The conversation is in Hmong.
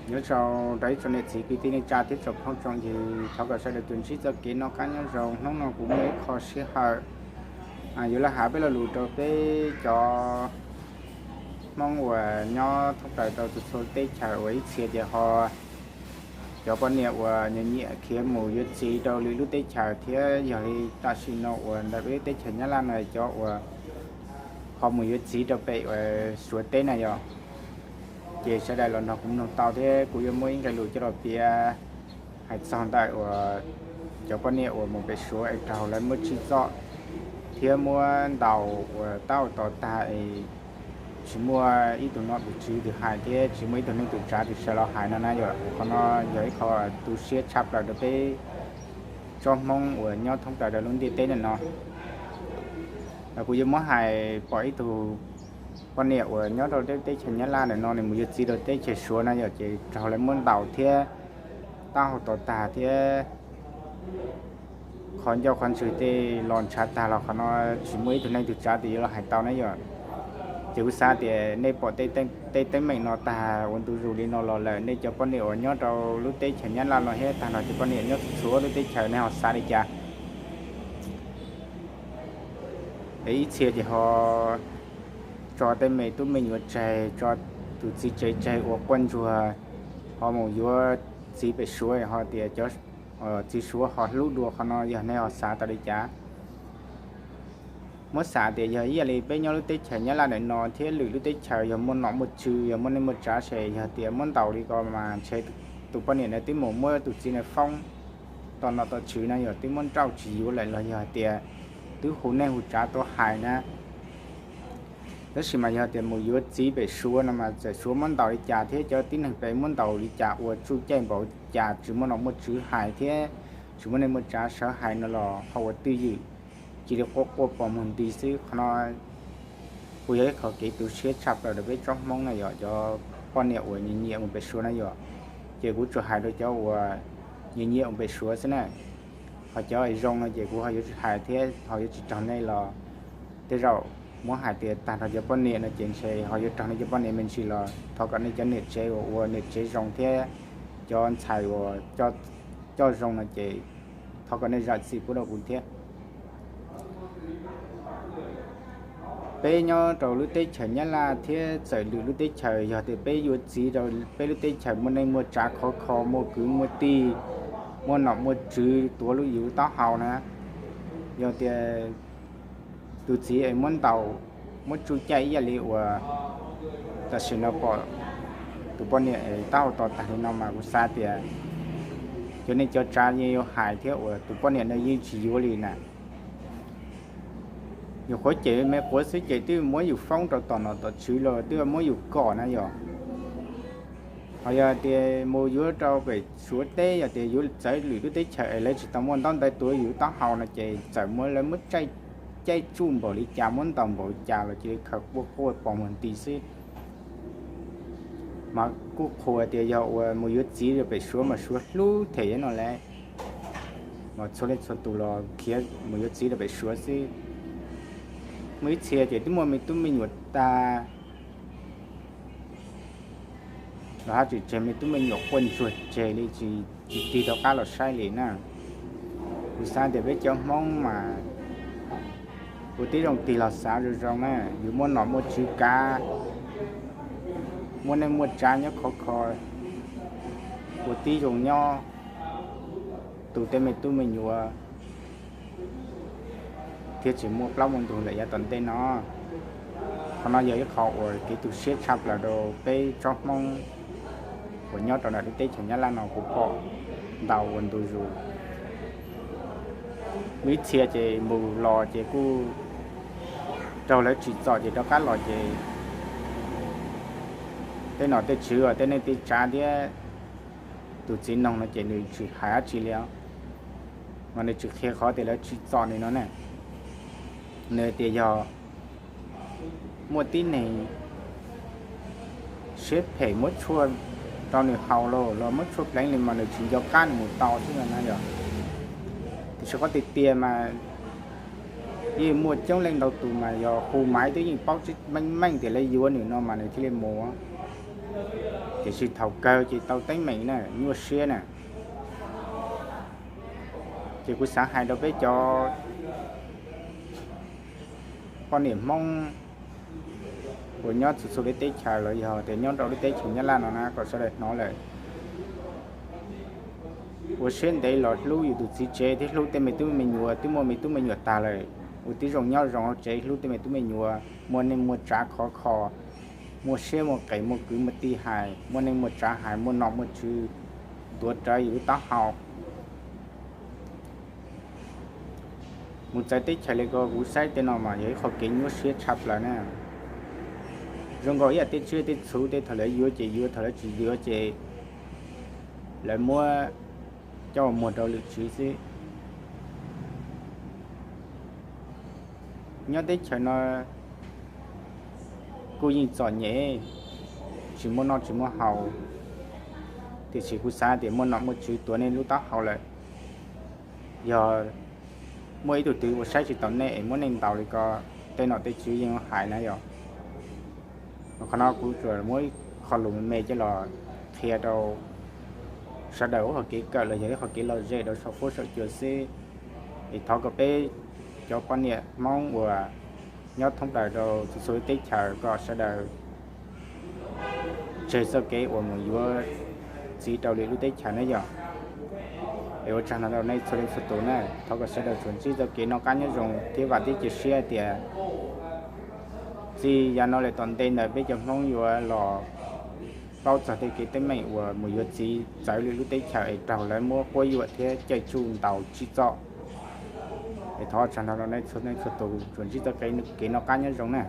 Nyob zoo rau ib tsoom niam txiv kwv tij neej tsa thiab tsoom phooj tsoom ywg, thov kom sawv daws tsuas ntsib txoj kev noj qab nyob zoo. Hnub no kuv muaj ib qho sij hawm yuav los hais peb lo lus rau peb cov Hmoob uas nyob thoob plaws rau txhua txhua teb chaws uas ib txhia ces ho cov poj niam uas nyiam nyiam khiav mus yuav txiv rau lwm lub teb chaws thiab yog li tam sim no uas ntawm peb lub teb chaws Nyab Laj no cov uas ho mus yuav txiv rau pem uas Suav teb na yog, ces sawv daws los nrog kuv mloog tau thiab kuv yuav muaj ib nqe lus coj los piav hais txog ntawm uas cov poj niam uas mus pem Suav es raug lawv muab tswj txom thiab muab ntaus uas tab ua tos tag es tsis muaj ib tug nom tus tswv twg hais thiab tsis muaj ib tug neej tus tsav twg sawv los hais no na yog. Qhov no yog ib qho tu siab tshaj plaws rau peb tsoom Hmoob uas nyob thoob plaws rau lub ntiaj teb ntawm no. Kuv yuav muab hais pom ib tug poj niam uas nyob rau teb chaws Nyab Laj ntawm no nws mus yuav txiv rau teb chaws Suav na yog, ces raug lawv muab ntaus thiab tab ua tos tag thiab qhov ncauj qhov ntswg tej los ntshav tag los qhov no tsis muaj ib tug neej tug tsav twg yuav los hais tau na yog. Ces kuv xav tias nej pom tej teeb meem no tag ua ntu zus li no los lawm, nej cov poj niam uas nyob rau lub teb chaws Nyab Laj no thiab tag nrho cov poj niam nyob txhua lub teb chaws nej ho xav li cas? Es ib txhia ces ho tso tej me tub me nyuam tseg, tso tus txiv tsev tseg ua quaj ntsuag, ho mus yuav txiv pem Suav ho tias cov txiv Suav ho hlub dua. Qhov no yog nej ho xav tau li cas? Muab xav tias yog ib yam li peb nyob lub teb chaws Nyab Laj ntawm no thiab lwm lub teb chaws yog muaj nom muaj tswv yog muaj neej muaj tsav ces yog tias muab ntaus li ko mas ntshe tus poj niam ntawd twb mus muab tus txiv ntawd foob tom nom tom tswv na yog, twb muab nrauj tsis yuav lawm los yog hais tias twb hu neej hu tsav tuaj hais na. Tab sis mas yog tias mus yuav txiv pem Suav no mas txawm Suav muab ntaus li cas thiab cov tib neeg pem muab ntaus li cas ua tsuj caij npaum cas tsis muaj nom muaj tswv hais thiab tsis muaj neej muaj tsav sawv hais no los ho ua twj ywm, cia li quaj quaj pos muag nti xwb. Qhov no kuj yog ib qho kev tu siab tshaj plaws rau peb tsoom Hmoob na yog, cov poj niam uas nyiam nyiam mus pem Suav na yog. Ces kuv tsuas hais rau cov uas nyiam nyiam mus pem Suav xwb na, ho cov zoo no ces kuv ho yuav tsis hais thiab ho yuav tsis raug nej los tej zaum muab hais tias tag nrho cov poj niam no ces ntshe ho yuav raug nej cov poj niam me ntsis los thov kom nej cov niam tsev uas ua niam tsev zoo thiab cov ntxhais uas coj zoo no ces thov kom nej zam txim pub rau kuv thiab. Peb nyob rau lub teb chaws Nyab Laj thiab txawm lwm lub teb chaws yog tias peb yuav txiv rau peb lub teb chaws muaj neej muaj tsav khov kho muaj kwv muaj tij muaj nom muaj tswv tuav lub yus taub hau na, yog tias tus txiv es muab ntaus muab tsuj caij ib yam li uas tam sim no pom tus poj niam es tab ua tos tag li no mas kuv xav tias cov neej cov tsav yeej yuav hais thiab uas tus poj niam no yeej tsis yuav li na. Nyuam qhuav cem me quav xwb ces twb muab yus foob rau tom nom tom tswv los twb muab yus kom na yog. Ho yog tias mus yuav rau pem Suav teb yog tias yuav txawv lwm lub teb chaws es lawv tsis tau muaj ntaub ntawv tuav yus taub hau no ces txawm muab lawv muab caij tsuj npaum li cas muab ntaus npaum li cas los cia li khaws quaj quaj pos muag nti xwb. Mas kuj qhuas tias yog uas mus yuav txiv rau pem Suav mas Suav hlub them no lawm, mas txhua leej txhua tus los khiav mus yuav txiv rau pem Suav xwb. Muaj ib txhia ces twb muaj me tub me nyuam tag los haj tseem tseg me tub me nyuam quaj ntsuag tseg li tsis tig rov qab los saib li na. Kuv xav tias peb cov Hmoob mas ua tib zoo tig los xav zoo zoo na, yus muaj nom muaj tswv kav, muaj neej muaj tsav nyob khov kho, ua tib zoo nyob, tu tej me tub me nyuam thiab tsis muaj plaub muaj ntug lawm yav tom ntej no. Qhov no yog ib qho uas kev tu siab tshaj plaws rau peb tsob Hmoob uas nyob rau ntawm lub teb chaws Nyab Laj no kuv pom ntau ua ntu zus. Muaj ib txhia ces mus los ces kuj raug lawv tsim txom ces rov qab los ces tej nom tej tswv uas tej neej tej tsav thiab tus txiv noog no ces nws tsis hais dab tsi li os, mas nws tsis qhia qhov tias lawv tsim txom nws no ne. Nws tias yog muaj tib neeg siab phem muab tshuaj rau nws haus los los muab tshuaj pleev li mas nws tsis nco qab nws mus tau xwb no na yog. Tiam sis qhov tiag tiag mas yeej muaj coob leej ntau tus mas yog hu maiv twb yeej paub meej meej tias lawv yuav nws no mas nws thiaj li mus. Tiam sis thaum kawg ces tau teeb meem na, nyuaj siab na. Ces kuv xav hais rau peb cov poj niam Hmoob uas nyob txhua txhua lub teb chaws los yog tias nyob rau lub teb chaws Nyab Laj no na kom sawv daws hnov lawm. Ua siab ntev los hlub yus tus txiv tsev thiab hlub tej me tub me nyuam twb muaj me tub me nyuam tag lawm, ua tib zoo nyob zoo hauv tsev hlub tej me tub me nyuam, muaj neej muaj tsav khov kho, muaj siab muaj qes muaj kwv muaj tij hais, muaj neej muaj tsav hais, muaj nom muaj tswv tuav rawv yus lub taub hau. Mus txawv teb chaws li ko kuv saib tej no mas yog ib qho kev nyuaj siab tshaj plaws na. Zoo nkaus ib yam tej tsiaj tej txhu tej thaum lawv yuav ces yuav, thaum lawv tsis yuav ces lawv muab coj muag rau lwm tswv xwb. Nyob teb chaws no kuj yeej txom nyem, tsis muaj noj tsis muaj haus, tiam sis kuv xav tias muaj nom muaj tswv tuav nej lub taub hau lawm. Yog muaj ib tug twg ua saib tsis taus nej es muab nej ntaus li ko, tej nom tej tswv yeej hais na yom. Qhov no kuv tsuas muab ib qho lus me me coj los qhia rau sawv daws ua qhov kev kawm los yog ib qhov kev lom zem rau saum fuab saum cua xwb. Es thov kom peb cov poj niam Hmoob uas nyob thoob plaws rau txhua txhua lub teb chaws kom sawv daws tseg txoj kev uas mus yuav txiv rau lwm lub teb chaws na yom. Es ua tsaug ntau rau nej txhua leej txhua tus na, thov kom sawv daws tsuas ntsib txoj kev noj qab nyob zoo thiab vam thiab cia siab tias txij yav no lawm tom ntej ntawd peb cov Hmoob yuav los paub txog tej kev teeb meem uas mus yuav txiv txawv lwm lub teb chaws es raug lawv muab quab yuam thiab caij tsuj ntaus tsim txom. Es thov ua tsaug ntau rau nej txhua leej txhua tus, tsuas ntsib txoj kev noj qab nyob zoo na.